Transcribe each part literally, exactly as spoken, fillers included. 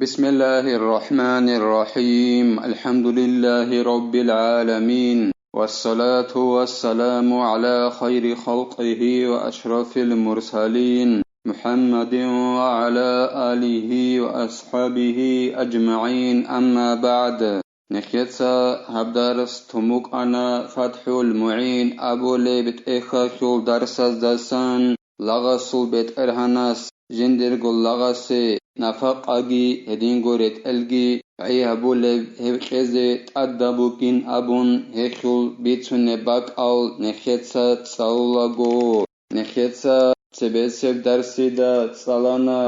بسم الله الرحمن الرحيم. الحمد لله رب العالمين. والصلاة والسلام على خير خلقه وأشرف المرسلين محمد وعلى آله وأصحابه أجمعين. أما بعد. Нехеца гьаб дарс тумукъана ФатхӀул МугӀин абулеб тӀехьалъул дарсаздасан. Лагъасул БетӀергьанас жиндирго лагъасе нафакъаги гьединго ретӀелги гӀей гьабулеб гьеб кьезе тӀадаб бугин абун, гьелъул бицунеб бакӀал нехеца цӀалулаго. Нехеца цебесеб дарсида цӀалана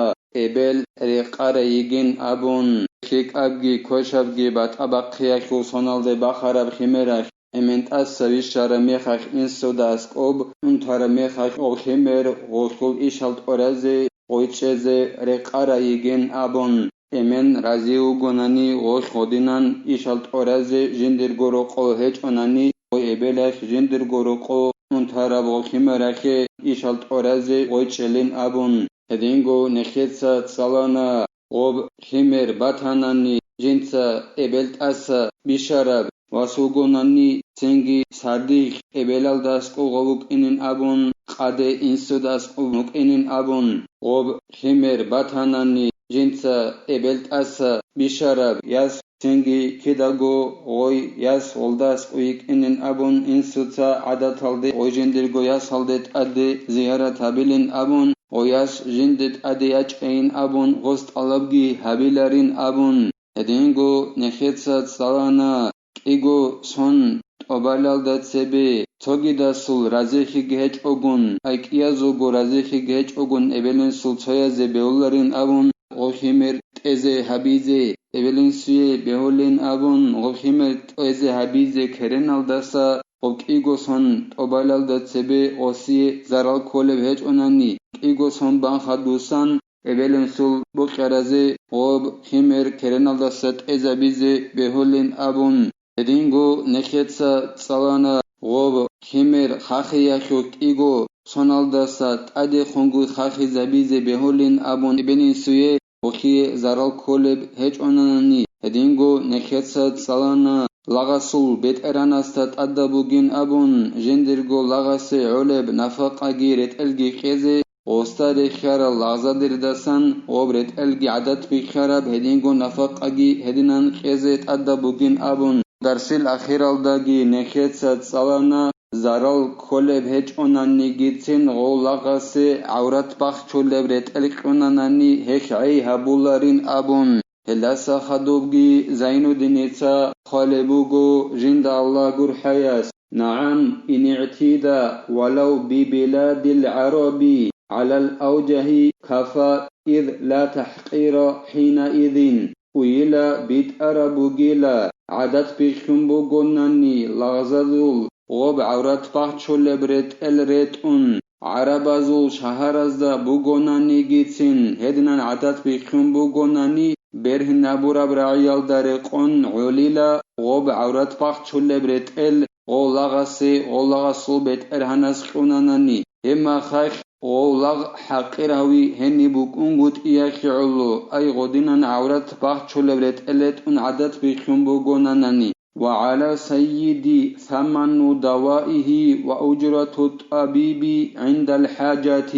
эбел рекъарай йигин абун, лъикӀабги квешабги батӀа-бахъиялъул соналде бахараб химералъ, эмен тӀаса вищараб мехалъ инсуда аскӀоб унтараб мехалъ гъоб химер гъолъул ишал тӀоразе гъой чӀезе рекъарай йигин абун, эмен рази вугонани гъолъ гъодинан ишал тӀоразе жиндирго рокъо гьечӀонани, гъой эбелалъ жиндирго рокъо унтараб гъоб химералъе ишал тӀоразе гъой чӀелин абун, гьединго нехеца цӀалана. Гъоб химер батанани жинца эбел тӀаса бищараб вас вугонани, цинги сардилъ эбелалда аскӀов гъов вукӀинин абун, къаде инсуда аскӀов вукӀинин абун, гъоб химер батанани жинца эбел тӀаса бищараб яс, цинги кидаго гъой яс гъолда аскӀов йикӀинин абун, инсуца гӀадаталде гъой жиндирго ясалде тӀаде зиярат гьабилин абун, гъой яс жинде тӀаде ячӀайин абун, гъос тӀалабги гьабиларин абун. Гьединго нехеца цӀалана кӀиго сон тӀобалалда цебе, цогидасул разихьиги гьечӀогун, ай кӀиязулго разихьиги гьечӀогун эбел-инсул цоязе бегьуларин абун, гъоб химер тӀезе гьабизе, эбел-инсуе бегьулин абун, гъоб химер тӀезе гьабизе кереналдаса, гъоб кӀиго сон тӀобалалда цебе гъосие зарал кколеб гьечӀонани, кӀиго сон бан хадусан, эбел-инсул букъаразе гъоб химер кереналдаса тӀезабизе бегьулин абун, гьединго нехеца цӀалана гъоб химер хахиялъул кӀиго соналдаса тӀадехунги хахизабизе бегьулин абун эбел-инсуе гъолъие зарал кколеб гьечӀонани, гьединго нехеца цӀалана лагъасул бетӀергьанасда тӀадаб бугин абун, жиндирго лагъасе гӀолеб нафакъаги ретӀелги кьезе, гъосда рехьарал лагъзадердасан гъоб ретӀелги гӀадат бихьараб гьединго нафакъаги гьединан кьезе тӀадаб бугин абун, дарсил ахиралдаги нехеца цӀалана, зарал кколеб гьечӀонанигицин гъов лагъасе гӀаврат бахчулеб ретӀел кьунанани гьелъ гӀей гьабуларин абун. Гьелдаса хадубги Зайнуддиница хъвалеб буго жинда Аллагь гурхӀаяс: نعم، إن اعتدى ولو ببلاد العرب على الأوجه كفى، إذ لا تحقير حينئذ. Уйила, битӀараб бугила, гӀадат бихьун бугонани лагъзадул гъоб гӀаврат бахчулеб ретӀел ретӀун, гӀарабазул шагьаразда бугонанигицин, гьединан гӀадат бихьун бугонани, бергьинабураб рагӀиялда рекъон гӀолила гъоб гӀаврат бахчулеб ретӀел гъов лагъасе, гъов лагъасул бетӀергьанас кьунанани, гьебмахалъ гъов лагъ хӀакъир гьави гьениб букӀунгутӀиялъе гӀоло, ай гъодинан гӀаврат бахчулеб ретӀел ретӀун гӀадат бихьун бугонанани. وعلى السيد ثمن دوائه وأجرة الطبيب عند الحاجة.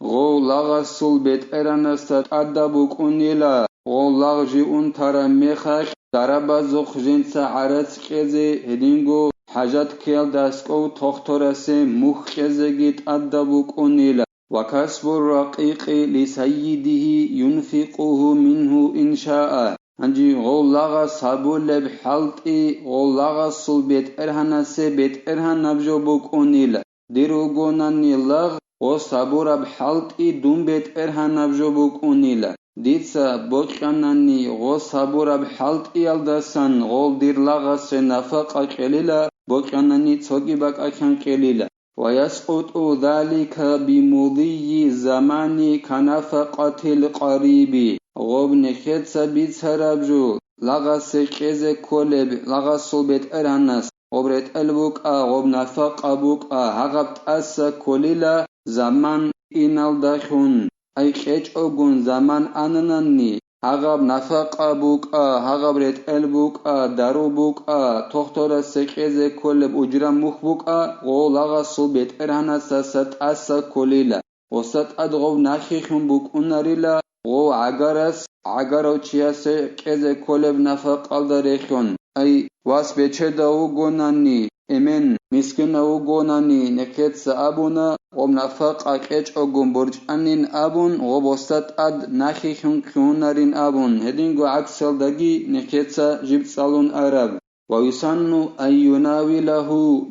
Гъов лагъасул бетӀергьанасда тӀадаб букӀунила гъов лагъ жив унтараб мехалъ дарабазухъ жинца гӀарац кьезе, гьединго хӀажат ккеялда аскӀов тохторасе мухь кьезеги тӀадаб букӀунила. وكسب الرقيق لسيده ينفقه منه إن شاء. Гьанже гъов лагъас гьабулеб хӀалтӀи гъов лагъасул бетӀергьанасе бетӀергьанаб жо букӀунила. Дир вугонани лагъ, гъос гьабураб хӀалтӀи дун бетӀергьанаб жо букӀунила. Дица бокьанани гъос гьабураб хӀалтӀиялдасан гъов дир лагъасе нафакъа кьелила, бокьанани цоги бакӀахъан кьелила. ويسقط ذلك بمضي الزمان كنفقة القريب. Гъоб нехеца бицараб жо, лагъасе кьезе кколеб лагъасул бетӀергьанас гъоб ретӀел букӀа, гъоб нафакъа букӀа, гьагъаб тӀаса кколила заман иналдалъун. Ай кьечӀогун заман анананни, гьагъаб нафакъа букӀа, гьагъаб ретӀел букӀа, дару букӀа, тохторасе кьезе кколеб ужра-мухь букӀа, гъо лагъасул бетӀергьанасдаса тӀаса кколила. Гъоса тӀад гъов нахилъун букӀунарила, гъов гӀагарас, гӀагарав чиясе кьезе кколеб нафакъалда рехьун. Ай, вас бечедав вугонани, эмен, мискинав вугонани, нехеца абуна, гъоб нафакъа кьечӀогун борчӀанин абун, гъоб гъоса тӀад нахилъун ккунарин абун, гьединго гӀаксалдаги нехеца жиб цӀалун араб. ويسن أن يناوله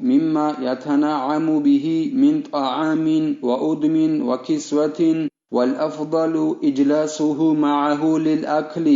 مما يتنعم به من طعام وأدم وكسوة، والأفضل إجلاسه معه للأكل.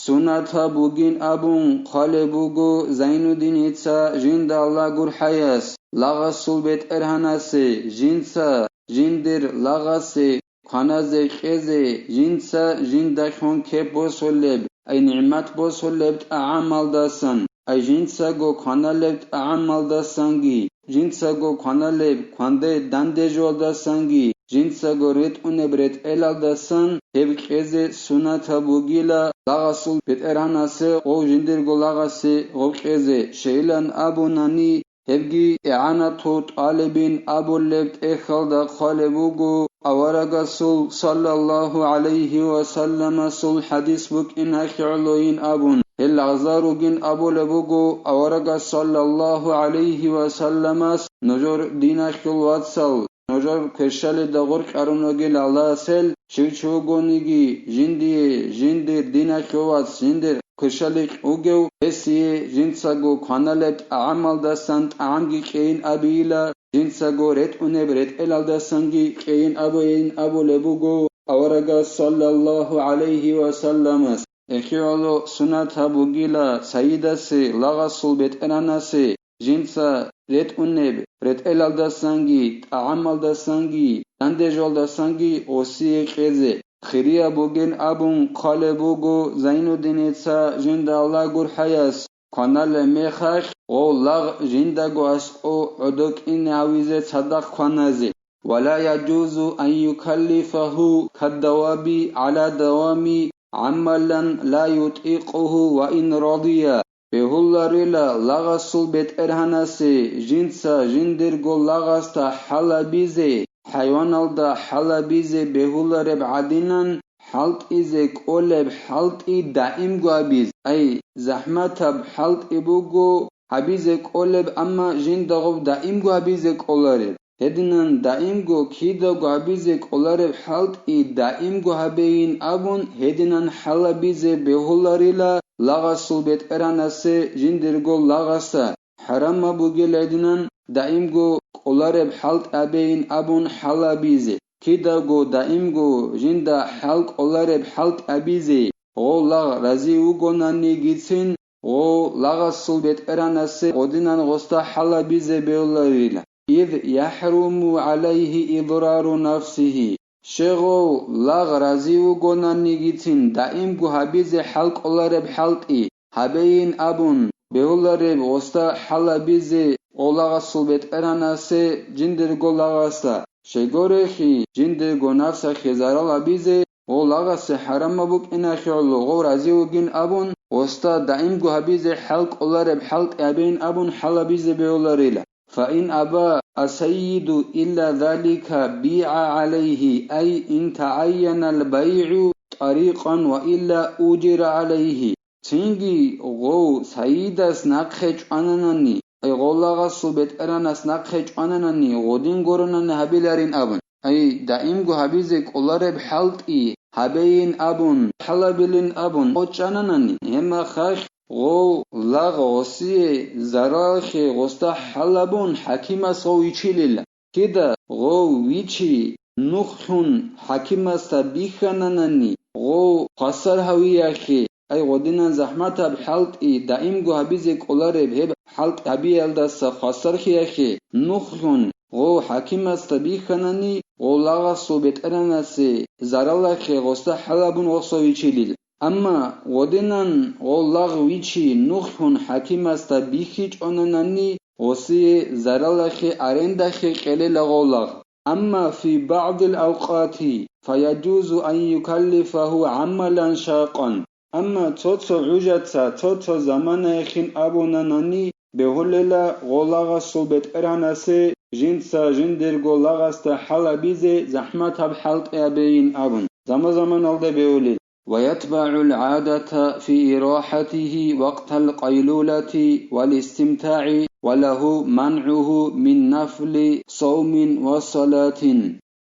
Сунатаб бугин абун хъвалеб буго Зайнуддиница жинда Аллагь гурхӀаяс, лагъасул бетӀергьанасе, жинца жиндир лагъасе кваназе кьезе, жинца жиндалъун кеп босулеб, ай нигӀмат босулеб тӀагӀамалдасан, ай жинцаго кваналеб тӀагӀамалдасанги, жинцаго кваналеб кванде дандежуалдасанги, жинцаго ретӀунеб ретӀелалдасан гьеб кьезе сунатаб бугила, лагъасул бетӀергьанасе гъов жиндирго лагъасе гъов кьезе, щайилан абунани, гьебги игӀанату тӀалибин абулеб тӀехьалда хъвалеб буго, аварагасул саллаллагьу гӀалайгьи ва салламасул хӀадис букӀиналъе гӀолойин абун, гьел лагъзал ругин абулеб буго, аварагас саллаллагьу гӀалайгьи ва салламас: нужер диналъул вацал, нужер кверщалида гъоркь арун вугел Аллагьас гьел, щив чи вугониги, жиндие, жиндир диналъул вац, жиндир кверщаликь вугев, гьесие жинцаго кваналеб тӀагӀамалдасан тӀагӀамги кьейин абейила, жинцаго ретӀунеб ретӀелалдасанги кьейин абейин абулеб буго аварагас саллаллагьу гӀалайгьи ва салламас. Эхиялъул сунат гьабугила сайидасе, лагъасул бетӀеранасе, жинца ретӀунеб ретӀелалдасанги, тӀагӀамалдасанги, дандежалдасанги гъосие кьезе. Хирияб бугин абун хъвалеб буго Зайнуддиница жинда Аллагь гурхӀаяс, кваналеб мехалъ гъов лагъ жиндаго аскӀов гӀодокӀине гьавизе цадахъ кваназе. ولا يجوز أن يكلفه كالدواب على دوام عملا لا يطيقه وإن رضي. Бегьуларила лагъасул бетӀергьанасе жинца жиндирго лагъасда хӀалабизе, хӀайваналда хӀалабизе бегьулареб гӀадинан, хӀалтӀизе кӀолеб хӀалтӀи даимго гьабизе. Ай, захӀматаб хӀалтӀи буго гьабизе кӀолеб, амма жинда гъоб даимго гьабизе кӀолареб. Гьединан даимго кидаго гьабизе кӀолареб хӀалтӀи даимго гьабейин абун, гьединан хӀалабизе бегьуларила лагъасул бетӀеранасе жиндирго лагъасда, хӀарамаб бугел гьединан даимго кӀолареб хӀалтӀи гьабейин абун хӀалабизе, кидаго даимго жинда хӀал кӀолареб хӀалтӀи гьабизе, гъов лагъ рази вугонанигицин, гъов лагъасул бетӀеранасе гъодинан гъосда хӀалабизе бегьуларила. إذ يحرم عليه إضرار نفسه. Щегъов лагъ рази вугонанигицин даимго гьабизе хӀал кӀолареб хӀалтӀи гьабейин абун бегьулареб гъосда хӀалабизе гъов лагъасул бетӀеранасе жиндирго лагъасда. Щайгурелъул жиндирго нафсалъе зарал гьабизе гъов лагъасе хӀарамаб букӀиналъе гӀоло гъов рази вугин абун, гъосда даимго гьабизе хӀал кӀолареб хӀалтӀи гьабейин абун хӀалабизе бегьуларила. فإن أبى السيد إلا ذلك بيع عليه، أي إن تعين البيع طريقا وإلا أجر عليه. Цинги гъов сайидас нахъе чӀвананани, гъов лагъасул бетӀеранас нахъе чӀвананани, гъодин гуронани гьабиларин абун. Ай, даимго гьабизе кӀолареб хӀалтӀи гьабейин абун, хӀалабилин абун гъов чӀананани, гьеб мехалъ гъов лагъ гъосие зараллъе гъосда хӀалабун хӀакимас гъов вичилила. Кида гъов вичи нухлъун хӀакимасда бихьананани, гъов хвасар гьавиялъе, ай гъодинан захӀматаб хӀалтӀи даимго гьабизе кӀолареб гьеб хӀалтӀи гьабиялдаса хвасарлъиялъе нухлъун гъов хӀакимасда бихьанани, гъов лагъасул бетӀеранасе зараллъе гъосда хӀалабун гъосо вичилил. Амма гъодинан гъов лагъ вичи нухлъун хӀакимасда бихьичӀонанани, гъосие зараллъе арендалъе кьелила гъов лагъ. أما في بعض الأوقات فيجوز أن يكلفه عملا شاقا. Амма цо-цо гӀужаца, цо-цо заманаялъин абунанани, бегьулела гъолагъасул бетӀергьанасе жинца жиндирго лагъасда хӀалабизе захӀматаб хӀалтӀи абейин абун, заман-заманалда бегьулел. ويتبع العادة في إراحته وقت القيلولة والاستمتاع، وله منعه من نفل صوم وصلاة.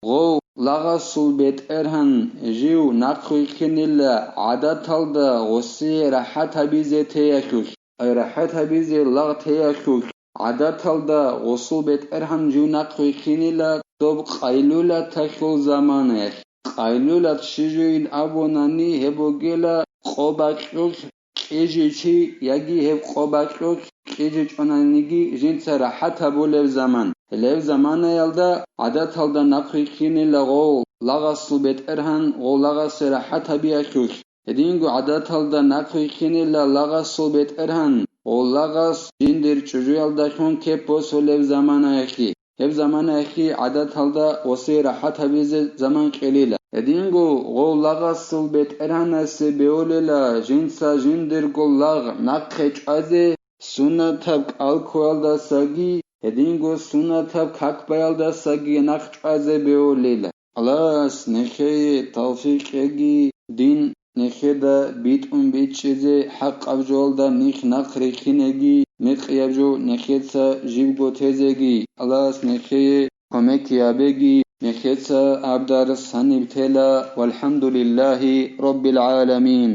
Гъов лагъасул бетӀергьан жив нахъвихьинила гӀадаталда гъосие рахӀат гьабизе теялъулъ. Ай рахӀат гьабизе лагъ теялъулъ, гӀадаталда гъосул бетӀергьан жив нахъвихьинила доб къайлулаталъул заманаялъ. Къайлулат щижуин абунани гьеб бугела къо бакьулъ кьижичи яги гьеб къо бакьулъ кьижичӀонаниги жинца рахӀат гьабулеб заман. Гьелеб заманаялда гӀадаталда нахъвихьинила гъов лагъасул бетӀергьан гъов лагъасе рахӀат гьабиялъулъ. Гьединго гӀадаталда нахъвихьинила лагъасул бетӀергьан гъов лагъас жиндир чӀужуялдалъун кеп босулеб заманаялъе. Гьеб заманаялъе гӀадаталда гъосие рахӀат гьабизе заман кьелила. Гьединго гъов лагъасул бетӀергьанасе беулела жинца жиндирго лагъ нахъе чӀвазе, суннатаб кӀалккуялдасаги, гьединго суннатаб какбаялдасаги нахъ чӀвазе беулела. Аллагьас нехее тавфикъ кьеги, дин нехеда битӀун бичӀчӀизе, хӀакъаб жоялда них нахъ рихинеги, мекъияб жо нехеца живго тезеги. Аллагьас нехее кумек гьабеги, нехеца аб дарс гьаниб тела. ВалхӀамдулиллагьи раббил гӀаламин.